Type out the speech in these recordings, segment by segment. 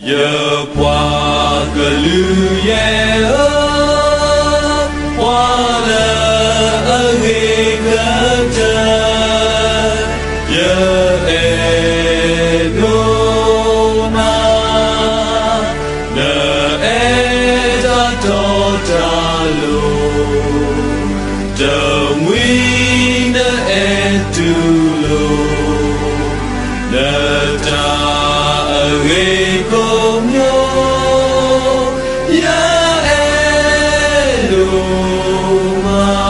ယပှၤကလုာ်ယဲၢ်ဧၢ, ပှၤလၢအဂ့ၤကတၢၢ် ယအဲၣ်ဒိးနၤ, နအဲၣ်တၢ်တီတၢ်လိၤ, တမှံၤနအဲၣ်တူၢ်လိာ် နတၢ်အဂ့ၤကိးမံၤ ယအဲၣ်ဒိးမး.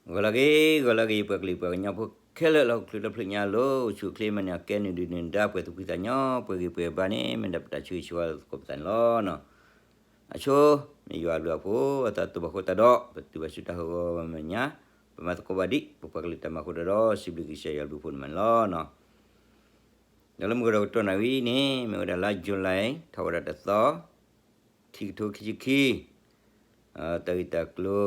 ဂီၤလၢအဂ့ၤ ဂီၤလၢအဂ့ၤ ပှၤကလုာ်ပှၤကညီဖိခဲလၢာ် လၢဟီၣ်ခိၣ်ချၢဒီဖျၢၣ်ညါလိၤ ဆူၣ်ချ့မဲာ်ညါကဲနုာ်ဒုးနုာ်ဒါ ပှဲၤသူၣ်ဖှံသးညီ ပှဲၤဂ့ၤပှဲၤဘါန့ၣ် မ့ၢ်ဒၣ်ပတၢ်ဆၢဂ့ၤဆၢဝါသကိးပသးန့ၣ်လီၤ. အဆိ မ့ၢ်ယွၤအဘျုးအဖှိၣ် အသးတဘၣ်ဃိတၢ်ဒီး ပတုၤဘၣ်ဆူတၢ်ဟးဂီၤမဲာ်ညါ ပမၤသကိးဘၣ်ဒံး ပပှၤကလုာ်တၢ်မၤဃိတၢ်ဒီး စံးဘျုးကစၢ်ယွၤအဘျုးအဖှိၣ်န့ၣ်မးန့ၣ်လီၤ. ဒီးလၢမုၢ်ကီၢ်ဒီးကတီၢ်နၣ်ရံၣ်န့ၣ် မ့ၢ်ဝဲဒၣ်လါ July ထီၣ်ဝဲဒၣ်တသီ ခံကထိခံဆံခံ, တၢ်ဂ့ၢ်တၢ်ကျိၤ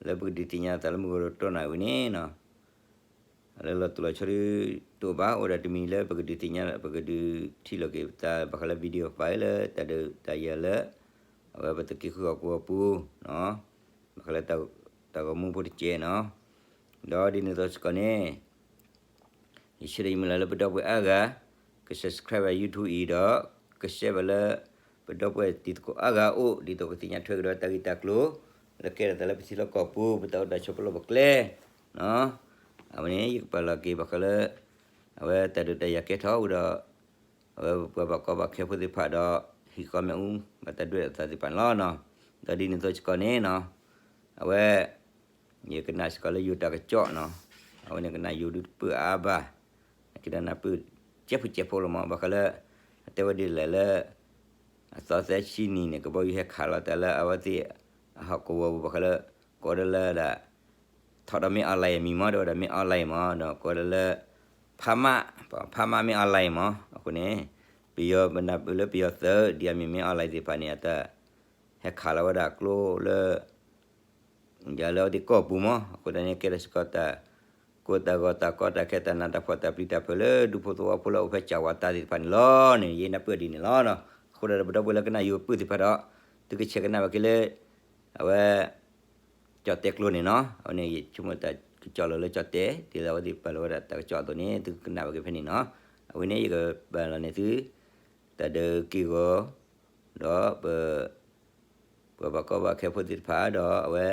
လၢပကဒုးသ့ၣ်ညါသးလၢမုၢ်ကီၢ်ဒီးကတီၢ်နၣ်ရံၣ်န့ၣ် လၢလီၤတိၢ်လီၤဆီဒုး တအိၣ်ဘၣ် အိၣ်ဒၣ်တမံၤလၢပကဒုးသ့ၣ်ညါ ပကဒုးထံၣ်လိာ်က့ၤပသး ဘၣ်ဃးလၢ video file လၢတၢ်ဒုးတၢ်ယၤလၢ အဝဲပသုးက့ဃုအပူၤ ဘၣ်ဃးလၢတၢ်ဂီၤမူဖိတကဲးန့ၣ်, ဒီးဒ်န့ၣ်အသိးစ့ၢ်ကီးန့ၣ် ယဆၢဒီးယမုၢ်လၢ်လၢပဒီပုၢ်ဝဲၢ်အါဂၤ က subscribe ဝဲ YouTube အံၤဒီး က share ဝဲလၢ ပဒီပုၢ်ဝဲၢ်တံၤသကိးအါဂၤအအိၣ် ဒ်သိးကသ့ၣ်ညါထွဲကဒီးတၢ်ဂ့ၢ်တၢ်ကျိၤ လၢကဲထီၣ်သးလၢပထံလီၢ်ကီၢ်ပူၤ ပတၢ်အိၣ်တၢ်ဆိးပလီၢ်ပကျဲ အဝဲန့ၣ် ယကပာ်လီၤက့ၤဘၣ်ဃးလၢ အဝဲတၢ်ဒုးတၢ်ယၤကဲထီၣ်ဝံၤဒီး အဝဲပှၤဘၣ်ကီဘၣ်ခဲဖိသ့ၣ်တဖၣ်ဒီး ဟံၣ်ဃီမ့ၣ်အူ ဘၣ်တၢ်ဒွဲၣ်အသးသ့ၣ်တဖၣ်န့ၣ်လီၤ. ဒီးဒ်န့ၣ်အသိးစ့ၢ်ကီးန့ၣ် အဝဲ ယကနၣ်စ့ၢ်ကီးလၢယိၤတၢ်ကစီၣ်န့ၣ်, အဝဲန့ၣ်ကနၣ်ယိၤဒုးတပၢၢ်အါဘၣ်, ကနၣ်ပၢၢ်ကဲဖိကဲဖိလီၤမး ဘၣ်ဃးလၢ အတဲဝဲဒ်လဲၣ်လၢ အသီသၢဆံနံၤန့ၣ် ကဘီယူၤဟဲခးလီၤတၢ်လၢအဝဲသ့ၣ် အဟီၣ်ကဝီၤပူၤ ဘၣ်ဃးလၢ ကိးဒၣ်လၢဒၣ် ထီၣ်ဒီးမ့ၢ် online မံၤမး တဲဝဲဒၣ်မ့ၢ် online မး ဒီးကိးဒၣ်လၢ ဖးမး, ဖးမးမ့ၢ် online မး အဃိန့ၣ် ပယီၤပနၢ်ပၢၢ်လၢပယီၤသုး ဒ်အမ့ၢ်မ့ၢ် online သ့ၣ်တဖၣ်န့ၣ် အတၢ်ဟဲခးလီၤဝဲဒၣ်ကျိလၢ ယၤလၢအဝဲသ့ၣ်ကီၢ်ပူၤမး အဃိသတးန့ၣ် ကဲထီၣ်စ့ၢ်ကီးတၢ် ကိၢ်တၢ်ဂီၤတၢ်ကီတၢ်ခဲတၢ်နးတၢ်ဖှီၣ်တၢ်ပျံၤတၢ်ဖုးလၢဒူဖိသဝီဖိလၢအိၣ်ဖဲကၠးဝးတၢ်သ့ၣ်တဖၣ်န့ၣ်လီၤန့ၣ် ယနၢ်ပၢၢ်ဒ်န့ၣ်လီၤ. အဃိဒီးပဒီပုၢ်ဝဲၢ်လၢကနၣ်ယိၤပၢၢ်သ့ၣ်တဖၣ်ဒီး သုကဆဲးကနၣ်ဘၣ်က့ၤလၢ အဝဲ ကၠီၣ်တဲကျိန့ၣ်န့ၣ်, အဝဲန့ၣ် ယဆိကမိၣ်တၢ်ကစီၣ်လီၤလၢကၠီၣ်တဲ ဒ်သိးအဝဲသ့ၣ်ပာ်လီၤဝဲဒၣ်တၢ်ကစီၣ်အသိးန့ၣ် သုကနၣ်ဘၣ်က့ၤဖဲန့ၣ်န့ၣ်, အဝဲန့ၣ် ယကပာ်လီၤန့ၢ်သု တၢ်ဒုးက့ၢ်ဂီၤ ဒီးပ ပှၤဘၣ်ကီဘၣ်ခဲဖိသ့ၣ်တဖၣ်ဒီးအဝဲ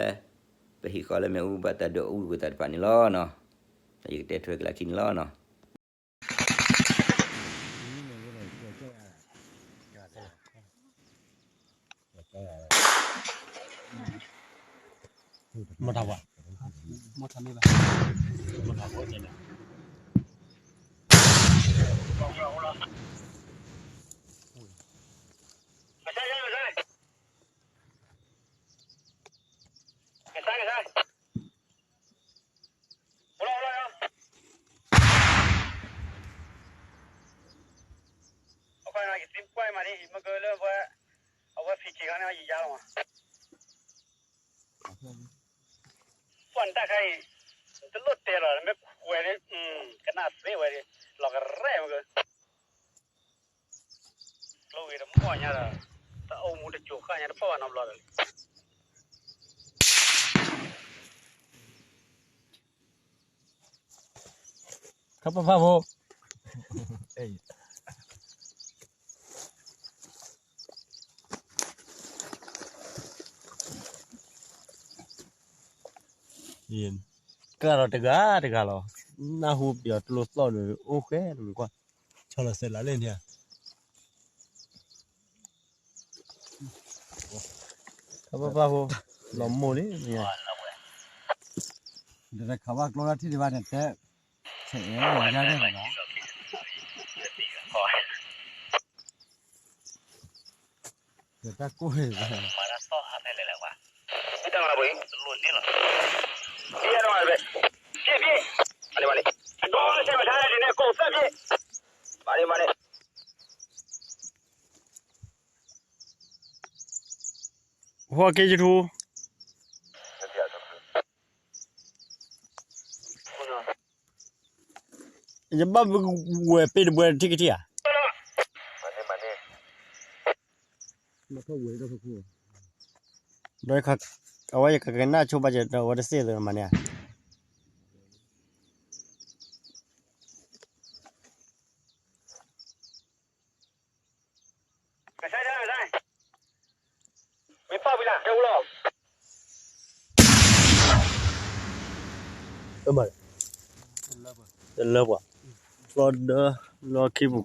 ပဟံၣ်ဃီလၢမ့ၣ်အူဘၣ်တၢ်ဒုးအူကွံာ်သးတဖၣ်န့ၣ်လီၤ. ယကတဲထွဲကလၢခံန့ၣ်လီၤ. မတၤဘၣ်, မတၤမ့ၢ်ဘၣ်, ကစၢ်, ကစၢ်, အိၣ်လီၤ အိၣ်လီၤ, အခီ ယသံကွၢ်မးန့ၣ် မ့ၢ်ကလၢပှၤ အဝဲဖံးက့ၤခါန့ၣ် ယယါလီၤမး, ပှၢ်နတၢ်ခါအံၤ တလိၣ်တဲလီၤ မ့ၢ်ခွဲးန့ၣ် ကနၣ်သ့ဝဲ လီၤကရဲမးက ကျိဂ့ၤတမီၢ်ညါဒီး တၢ်အိၣ်မူတစိၤဃၣ်ညါတဖီၣ်ဘၣ်နီတဘျီဒီးလံ. ခပပၢ်ဖိ, ကျၢ်ဒီးတဂၤတဂၤလီၤ, နၢ်ဟူပယီၤတလိၣ်သီၣ်ဒီး အိၣ်ဃဲလီၤကွၢ်, ဆီလီၤစဲးလးလဲၣ်န့ၣ် ခပပၢ်ဖိ, လီၤမိၢ်လံ, တခးဘၣ်ကျိလၢထံၣ်ဒံးဘၣ်န့ၣ် တဲ, ဆဲးအဲၣ်ဝဲယါန့ၣ်လီၤ, တၢ်ကိၢ်ဟဲ, မၤတၢ်သီၣ်ဟးဖဲလဲၣ်လဲၣ်ဝဲ, တၢ်မၤဘၣ်, တလိၣ်န့ၣ်လီၤ, ဖံးယါနီၤ, ဖံး, ဖံး, အန့ၣ်ဘၣ်န့ၣ်, အဒိလၢဆဲးမဆါန့ၣ် ကိၢ် ဟီၣ်က့ယထူ, ယဘၣ်ဝဲပ့ၢ်တဘှဲထံၣ်ကထံၣ်ဧါ, ဒီးအဝဲယကကနၣ်ဆိဘၣ်က့ၤဒီးအဝဲတစ့ၢ်သ့မၤန့ၣ်ဧါ. တလၢပှၤ, လီၤဒၢ, လီၤခံပူၤ.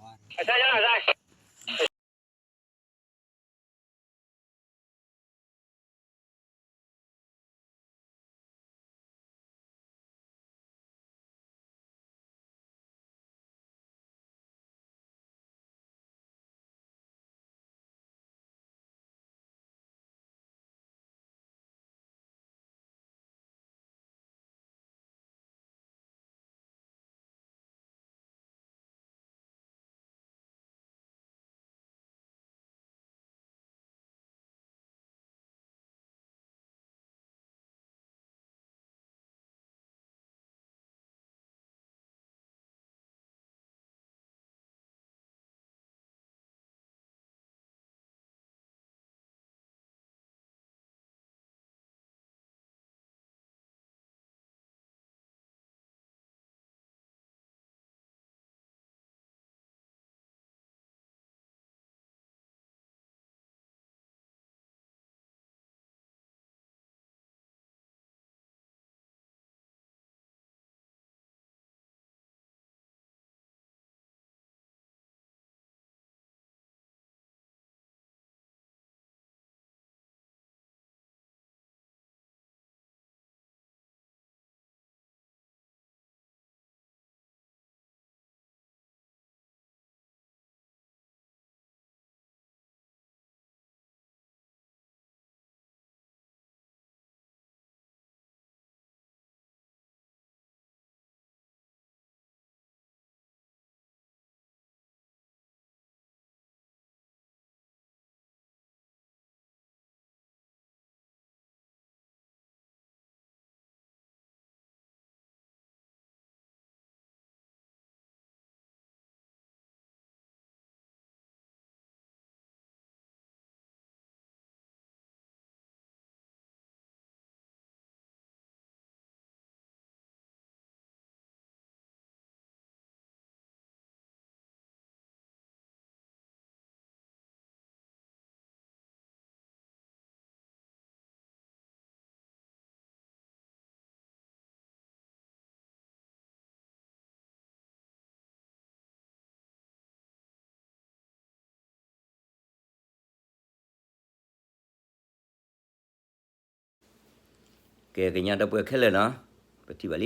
ကဲ ကညီဒီပုၢ်ဝဲၢ်ခဲလၢာ်နီၤ, ပထံၣ်ဘၣ်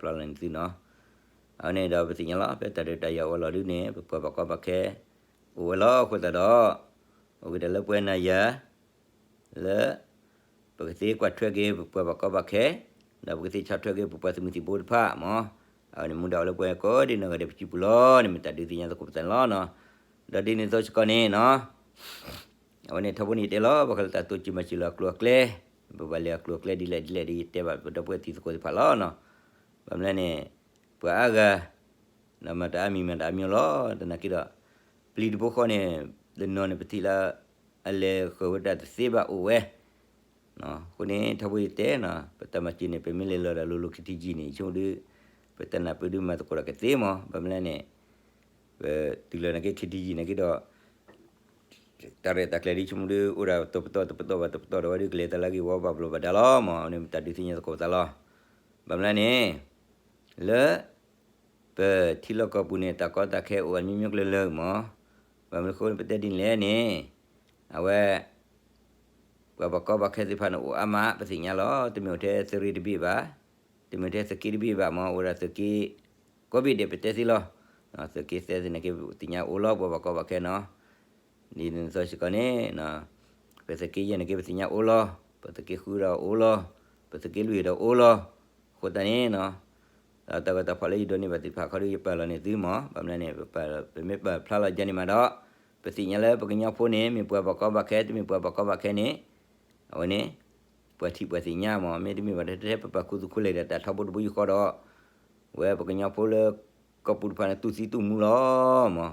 လံနီၤ တၢ်ဂီၤတၢ်ဖီၣ်နီၤ လၢပာ်ဖျါလီၤန့ၢ်သုနီၤ. အဝဲန့ၣ်ဒီးပသ့ၣ်ညါလီၤ ဖဲတၢ်ဒုးတၢ်ယၤအိၣ်လီၤဒုန့ၣ် ပပှၤဘၣ်ကီဘၣ်ခဲ အိၣ်ဝဲလီၤ. အဃိသတးဒီး အိၣ်က့ၤတၢ်လၢပဝဲနၤယၤ လၢ ပကသ့ကွၢ်ထွဲက့ၤ ပပှၤဘၣ်ကီဘၣ်ခဲ ဒီးပကသ့ဆီၣ်ထွဲက့ၤ ပပှၤသုးမုၢ်သံၣ်ဘိတဖၣ်မး. အဝဲန့ၣ်မူဒါအိၣ်လၢပဝဲကိးဒံနီၢ်ဂၤဒဲး ပစုပူၤလီၤန့ၣ် မ့ၢ်တၢ်ဒုးသ့ၣ်ညါသကိးပသးန့ၣ်လီၤနီၤ. ဒီးဒ်န့ၣ်အသိးစ့ၢ်ကီးန့ၣ်နီၤ အဝဲန့ၣ်ထီဘိန့ၣ်ယတဲလီၤ ဘၣ်ဃးလၢတၢ်တိစၢၤမၤစၢၤလၢအကျိၤအကျဲ, ပဘၣ်လဲၤအကျိၤအကျဲဒ်လဲၣ်ဒ်လဲၣ်ဒီး ယတဲဘၣ်ပဒီပုၢ်ဝဲၢ်တံၤသကိးသ့ၣ်တဖၣ်လီၤနီၤ. ဘၣ်မနုၤလဲၣ်န့ၣ် ပှၤအါဂၤ ဒီးမၤတၢ်အါမံၤမၤတၢ်အါမံၤလီၤ. သနာ်က့ဒီး ပျံၤတဘိဃီန့ၣ် တနီၤန့ၣ်ပထံၣ်လၢ အလဲၤဃုာ်ဝဲတၢ်တသ့ဘၣ်အိၣ်ဝဲ အဃိန့ၣ် ထီဘိယတဲနီၤ ပတၢ်မၤစၢၤန့ၣ် ပမ့ၢ်လဲၤလီၤတၢ်လိၤလိၤ KTG န့ၣ် ဆိကမိၣ်ဒု ပတၢ်နၢ်ပၢၢ်ဒုမၤသကိးတၢ်ကသ့မး. ဘၣ်မနုၤလဲၣ်န့ၣ် ပတုၤလီၤနာ်က့ KTG နာ်က့ဒီး တၢ်ရဲၣ်တၢ်ကျဲၤဒ်ဆိကမိၣ်ဒု အိၣ်ဒၣ်တပတီၢ်တပတီၢ်ဘၣ်တပတီၢ်ဒီး ဝဲဒုကလဲၤတၢ်လၢအဂ့ၢ်ဝီဘၣ်ဘျီးဘၣ်ဒါလီၤမး. အဝဲန့ၣ်မ့ၢ်တၢ်ဒုးသ့ၣ်ညါသကိးပသးလီၤ. ဘၣ်မနုၤလဲၣ်န့ၣ် လၢ ပထံလီၢ်ကီၢ်ပူၤန့ၣ် တၢ်ကီတၢ်ခဲအိၣ်အမျိုးမျိုးကျၢၤလၢမး. ဘၣ်မနုၤအဃိန့ၣ် ပတဲဒ်န့ၣ်လဲၣ်န့ၣ် အဝဲ ပှၤဘၣ်ကီဘၣ်ခဲသ့ၣ်တဖၣ်န့ၣ်အိၣ်အါမး ပသ့ၣ်ညါလီၤ. တမ့ၢ်အိၣ်ထဲသုးရ့ၣ်တဘ့ၣ်ဘၣ်, တမ့ၢ်ထဲသုးက့တဘ့ၣ်ဘၣ်မး အိၣ်ဝဲဒၣ်သုးက့ ကိးဘ့ၣ်ဒဲးပတဲသ့လီၤ. သုးက့သဲသ့ၣ်နာ်က့ ပသ့ၣ်ညါအိၣ်လီၤ ပှၤဘၣ်ကီဘၣ်ခဲနီၤ. ဒ်န့ၣ်အသိးစ့ၢ်ကီးန့ၣ် ပသုးက့ယဲၢ်နာ်က့ ပသ့ၣ်ညါအိၣ်လီၤ, ပသုးက့ဃုဒီးအိၣ်လီၤ, ပသုးက့လွံၢ်ဒီးအိၣ်လီၤ. အဃိသတးန့ၣ်နီၤ ဒီးတၢ်ဂီၤတၢ်ဖီၣ်လၢယဒိးန့ၢ်ဘၣ်သ့ၣ်တဖၣ်ခီဒီး ယပာ်လီၤန့ၢ်သုမး, ဘၣ်မနုၤန့ၣ် ပမ့ၢ်ပာ်ဖျါလီၤယၤန့ၣ်မးဒီး, ပသ့ၣ်ညါလၢပကညီဖိန့ၣ် မ့ၢ်ပှၤဘၣ်ကီဘၣ်ခဲ တမ့ၢ်ပှၤဘၣ်ကီဘၣ်ခဲန့ၣ်, အဝဲန့ၣ် ပှၤထံၣ်ပှၤသ့ၣ်ညါမး, မ့တမ့ၢ်ဘၣ်ဒီး ထဲပပာ်ခူသူၣ်ခူလဲၢ်ဒီးတၢ်ထီဘိတဘိယူၢ်ဃီဒီး, ဝဲပကညီဖိလၢ ကီၢ်ပူၤတဖၣ်န့ၣ် တူၢ်သံတူၢ်မူလီၤမး,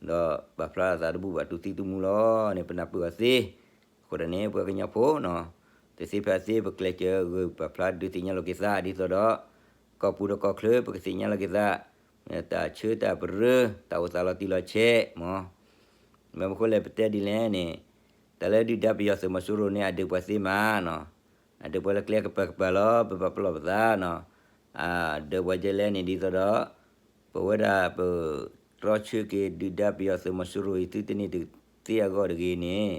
ဒီးပာ်ဖျါအသးတဘူၣ်ဘၣ် တူၢ်သံတူၢ်မူလီၤန့ၣ် ပနၢ်ပၢၢ်အီၤသ့, အဃိဒၣ်န့ၣ် ပှၤကညီဖိနီၤ, တသ့ဖဲအသ့ ပကျဲးစၢးဂုာ်ပာ်ဖျါဒုးသ့ၣ်ညါလိာ်က့ၤသး ဒ်သိးဒီး ကီၢ်ပူၤဒီးကီၢ်ချၢ ပကသ့ၣ်ညါလိာ်က့ၤသး, တၢ်ဆၢတၢ်ပရၢ တၢ်အိၣ်သးလီၤတံၢ်လီၤဆဲးမး, မ့ၢ်မနုၤဃိလဲၣ် ပတဲဒ်လဲၣ်န့ၣ်, တၢ်လၢဒုၣ်ဒါပယီၤသုးမီၤစိရိၤန့ၣ် အဒုးပှၤသ့မးနီၤ, အဒုးပှၤလၢကျဲကပၤကပၤလီၤ, ပဘၣ်ပလီၢ်ပသးနီၤ, အဒုးပှၤဒ်လဲၣ်န့ၣ် ဒ်သိးဒီး ပဝဲဒၣ်ပ တြီဆၢက့ၤဒုၣ်ဒါပယီၤသုးမီၤစိရိၤအံၤ သုတန့ၢ်တသ့အဂီၢ်တဂ့ၤန့ၣ်,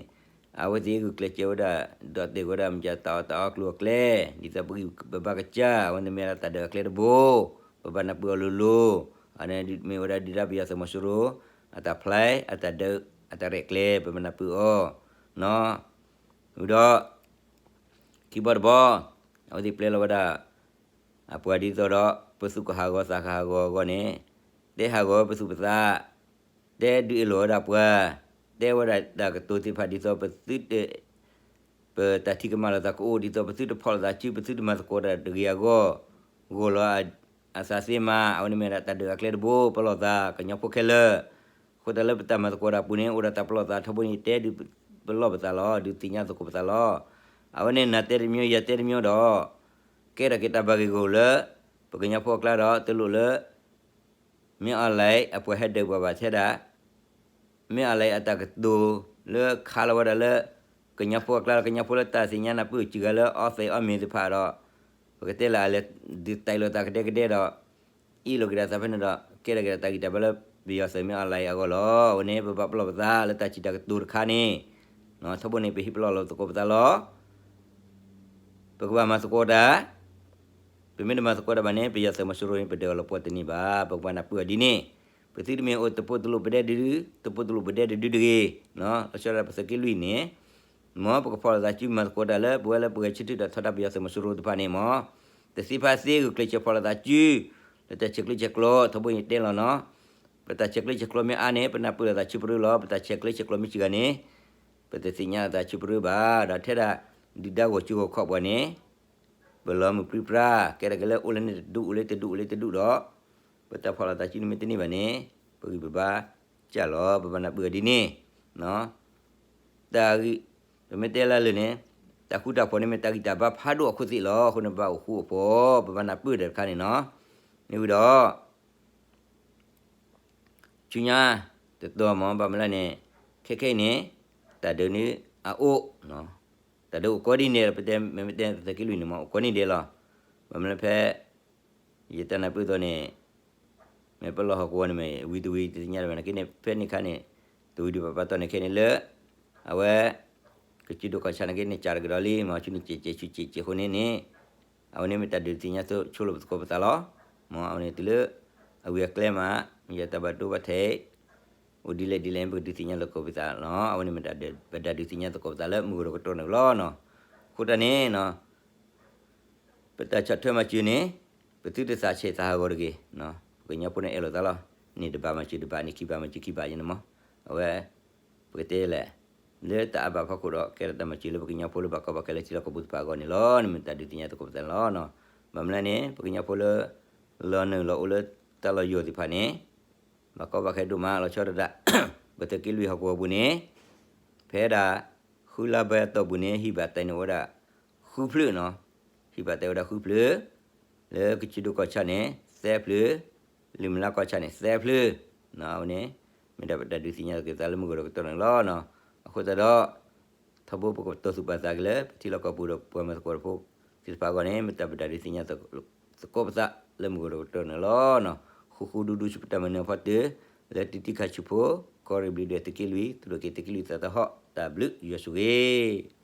အဝဲသ့ၣ်ဂုာ်ကျဲးစၢးဝဲဒၣ် ဒီးတဲာ်ဝဲဒၣ်မ့ၢ်တၢ်အီၣ်တၢ်အီကျိၤအကျဲ, ဒ်သိးပဂံၢ်ပဘါကစၢ်, အဝဲန့ၣ်မ့ၢ်ဝဲဒၣ်တၢ်ဒုးအကျဲတဘိ, ပဘၣ်နၢ်ပၢၢ်အီၤလိၤလိၤ, အန့ၣ်မ့ၢ်ဝဲဒၣ်ဒုၣ်ဒါပယီၤသုးမီၤစိရိၤ အတၢ်ဖျါ, အတၢ်ဒုး, အတၢ်ရဲၣ်ကျဲၤ ပဘၣ်နၢ်ပၢၢ်အီၤနီၤ, ဝံၤဒီး ခံဘီတဘီ, အဝဲသ့ၣ်ပျဲလီၤဝဲဒၣ် အပှၤဒ်သိးဒီး ပသူၣ်ကဟးဂီၤသးကဟးဂီၤအဂီၢ်န့ၣ်, တဲဟးဂီၤပသူၣ်ပသး, တဲဒုးအ့ၣ်လိာ်ဝဲဒၣ်ပှၤ, တဲဝဲဒၣ်တၢ်ကတိၤသ့ၣ်တဖၣ်ဒ်သိးပသုတ, ပတၢ်ထံၣ်ကမၣ်လိာ်သးကအိၣ် ဒ်သိးပသုတဖီၣ်လိာ်သးစု ပသုတမၤသကိးတၢ်တဂ့ၤအဂီၢ်, ဂီၢ်လီၤအသးသ့မး, အဝဲန့ၣ်မ့ၢ်ဒၣ်တၢ်ဒုးအကျဲတဘိ ပလီၢ်သး ကညီဖိခဲလၢာ်, အဃိသတးလၢပတၢ်မၤသကိးတၢ်အပူၤန့ၣ် အိၣ်ဒီးတၢ်ပလီၢ်သးထီဘိန့ၣ် တဲဒုးပလီၢ်ပသးလီၤ, ဒုးသ့ၣ်ညါသကိးပသးလီၤ, အဝဲန့ၣ်နၤတဲတမံၤ ယၤတဲတမံၤဒီး, ကဲထီၣ်က့ၤတၢ်ဘၣ်ဂ့ၢ်ဂီၢ်လၢ ပကညီဖိအကျါဒီး တလိၣ်လၢ မင်းအောင်လှိုင် အပှၤဟဲဒုးပှၤဘၣ်ထဲဒၣ် မင်းအောင်လှိုင် အတၢ်ကတိၤလၢခးလီၤဝဲဒၣ်လၢ ကညီဖိအကျါဒီး ကညီဖိလၢတၢ်သ့ၣ်ညါနၢ်ပၢၢ်စှၤဂၤလၢအီသံးအီမ့ၤသ့ၣ်တဖၣ်ဒီး, ပကတဲလၢအလဲၤဒုးတၢ်လိာ်သးကဒဲကဒဲဒီး အ့ၣ်လိာ်က့ၤဒၣ်သးဖဲန့ၣ်ဒီး ကဲထီၣ်က့ၤဒၣ်တၢ်ဂံၢ်တၢ်ဘါလၢပယီၤသုးမင်းအောင်လှိုင်အဂီၢ်လီၤ. အဝဲန့ၣ် ပဘၣ်ပလီၢ်ပသးလၢတၢ်စံးတၢ်ကတိၤတခါန့ၣ်, ထီဘိန့ၣ် ပဟံးပလီၢ်လီၤသကိးပသးလီၤ. ပကဘၣ်မၤသကိးတၢ်, ပမ့ၢ်တမၤသကိးတၢ်ဘၣ်န့ၣ် ပယီၤသုးမီၤစိရိၤန့ၣ် ပဒုးအီၤလီၤပှီၢ်တန့ၢ်ဘၣ်. ပကဘၣ်နၢ်ပၢၢ်အီၤဒ်န့ၣ်, ပသုတမ့ၢ်အိၣ်တပိၢ်တလိၣ်ပဒဲဒု, တပိၢ်တလိၣ်ပဒဲတဒုတဂ့ၤ, လီၤဆီဒၣ်ပသုးက့လွံၢ်န့ၣ်, မ်ပကဖီၣ်လိာ်သးစုမၤသကိးတၢ်လၢပဝဲလၢပဂဲၤဆၢထၢၣ်ဒီးထီဒါပယီၤသုးမီၤစိရိၤတဖၣ်န့ၣ်မး, တသ့ဖါသ့ဂုာ်ကျဲးစၢးဖီၣ်လိာ်သးစု, လၢတၢ်ဆဲးကျၢဆဲးကျိး ထီဘိန့ၣ်တဲလီၤနီၤ, ပတၢ်ဆဲးကျၢဆဲးကျိးမ့ၢ်အါန့ၣ် ပနၢ်ပၢၢ်လိာ်သးစုပရၢလီၤ. ပတၢ်ဆဲးကျၢဆဲးကျိးမ့ၢ်စှၤဂၤန့ၣ် ပတသ့ၣ်ညါလိာ်သးစုပရၢဘၣ်. ဒီးထဲဒၣ် ဒုၣ်ဒါဂီၤစုဂီၤခီၣ်ပှၤန့ၣ် ပလီၤမုၢ်ပြံပြါ ကဲထီၣ်က့ၤလၢအိၣ်လၢန့ၣ်တဒူၣ် အိၣ်လၢတဒူၣ် အိၣ်လၢတဒူၣ်ဒီး ပတၢ်ဖီၣ်လိာ်သးစုန့ၣ်မ့ၢ်တန့ၢ်ဘၣ်န့ၣ် ပဂံၢ်ပဘါစၢ်လီၤ. ပဘၣ်နၢ်ပၢၢ်အီၤဒ်န့ၣ်, တၢ်ဂ့ၢ်, ပမ့ၢ်တဲလၢလၢာ်န့ၣ်, တၢ်ဃူတၢ်ဖိးန့ၣ်မ့ၢ်တၢ်ဂံၢ်တၢ်ဘါဖးဒိၣ်အခိၣ်သ့ၣ်လီၤ. အဃိန့ၣ် ပဘၣ်အိၣ်ဃူအိၣ်ဖိး ပဘၣ်နၢ်ပၢၢ်တၢ်တခါန့ၣ်နီၤ. မ့ၢ်ဝံၤဒီး ဆူညါတတီၤမ့ၢ် ဘၣ်မနုၤလဲၣ်န့ၣ်, ခဲခဲအံၤန့ၣ် တၢ်ဒုးန့ၣ်အအိၣ်, တၢ်ဒုးအိၣ်ကိးဒ်န့ၣ်ဒီး ပတဲမ့ၢ်တဲသုးက့လွံၢ်န့ၣ်မ့ၢ် အိၣ်ကိးဒ်န့ၣ်ဒဲးလီၤ. ဘၣ်မနုၤလဲၣ်ဖဲ ယတၢ်နၢ်ပၢၢ်အသိးန့ၣ် မ့ၢ်ပလီၢ်ဟီၣ်ကဝီၤန့ၣ်မ့ၢ် ဝံၤတဝံၤတသ့ၣ်ညါလၢၤဘၣ်နာ်က့န့ၣ် ဖဲန့ၣ်အခါန့ၣ် တဝံၤဒံးဘၣ်ပာ်တီၢ်န့ၣ်ခဲန့ၣ်လၢ အဝဲ ကစၢ်ဒိၣ်ကီၢ်ဆၣ်နာ်က့န့ၣ် စှၤတကဒီးလံ မ့ၢ်ဆူန့ၣ် ကဲးကဲးဆူကဲးကဲးအဃိန့ၣ်န့ၣ် အဝဲန့ၣ်မ့ၢ်တၢ်ဒုးသ့ၣ်ညါဆိလိာ်ပသကိးပသးလီၤ. မ့ၢ်အဝဲန့ၣ်တုၤလၢ အဝံၤအကျဲမး ယတၢ်ဘၣ်ဒိဘၣ်ထံး အိၣ်ဒ်လဲၣ်ဒ်လဲၣ် ပကဒုးသ့ၣ်ညါလိာ်သကိးပသးလီၤ. အဝဲန့ၣ်မ့ၢ်တၢ်ဒုး ပတၢ်ဒုးသ့ၣ်ညါသကိးပသးလၢမုၢ်ဂီၤဒီးကတီၢ်န့ၣ်လီၤ. အဃိတၢ်န့ၣ် ပတၢ်ဆီၣ်ထွဲမၤစၢၤန့ၣ် ပသုတသးဆဲးသးဟးဂီၤတဂ့ၤ. ပကညီဖိန့ၣ်အဲၣ်လိာ်သးလီၤ. န့ၣ်တဘးမၤစၢၤတဘး န့ၣ်ခံဘးမၤစၢၤခံဘးယဲန့ၣ်မး. အဝဲ ပကတဲလဲၣ် လၢတၢ်အါဘၣ်ဖီခိၣ်ဒီး ကဲထီၣ်တၢ်မၤစၢၤလၢပကညီဖိလၢဘၣ်ကီဘၣ်ခဲလၢထံလီၢ်ကီၢ်ပူၤတဖၣ်အဂီၢ်န့ၣ်လီၤ. န့ၣ်မ့ၢ်တၢ်ဒုးသ့ၣ်ညါသကိးပသးန့ၣ်လီၤ. ဘၣ်မနုၤလဲၣ်န့ၣ် ပကညီဖိလၢ လီၤနုာ်လီၤအိၣ်လၢတၢ်လီၢ်ယိာ်သ့ၣ်တဖၣ်န့ၣ် ဘၣ်ကီဘၣ်ခဲဒိၣ်မးလီၤဆီဒၣ်တၢ် ပသုးက့လွံၢ်ဟီၣ်ကဝီၤပူၤန့ၣ် ဖဲဒၣ် ဃုလါဘၢအတီၢ်ပူၤန့ၣ် ဟံၣ်ဘၣ်တဲန့ၣ်အိၣ်ဝဲဒၣ် ဃုဖျၢၣ်နီၤ, ဟံၣ်ဘၣ်တဲဝဲဒၣ်ဃုဖျၢၣ်, လၢကစၢ်ဒိၣ်ကီၢ်ဆၣ်န့ၣ် သၢဖျၢၣ်, လၢမုၢ်လါကီၢ်ဆၣ်န့ၣ် သၢဖျၢၣ်, အဝဲန့ၣ် မ့ၢ်ဒၣ်ပတၢ်ဒုးသ့ၣ်ညါသကိးသးလၢမုၢ်ဂီၤဒီးကတီၢ်န့ၣ်လီၤ. အဃိသတးဒီး ထီဘိပကတိၤသူၣ်ပာ်သးက့ၤလၢ ပထံလီၢ်ကီၢ်ပူၤဒီးပှၤမၤသကိးတၢ်ဖိသ့ၣ်တဖၣ်အဂီၢ်န့ၣ် မ့ၢ်တၢ်ပတၢ်ဒုးသ့ၣ်ညါသကိးပသးလၢမုၢ်ဂီၤဒီးကတီၢ်န့ၣ်လီၤ. ဃူဃူဒူဒူဆူပတၢ်မၤနၢၤအဖီတၢၢ် လၢတံၤတံၤခါဆူၣ်ဖိ ကီၢ်ရ့ၣ်ဘျံးဒွဲၣ်သုးက့လွံၢ် သူၣ်ထီၣ်က့ၤသုးက့လွံၢ်သးသဟီၣ် တၢ်ဘျုးယွၤဆိၣ်ဂ့ၤ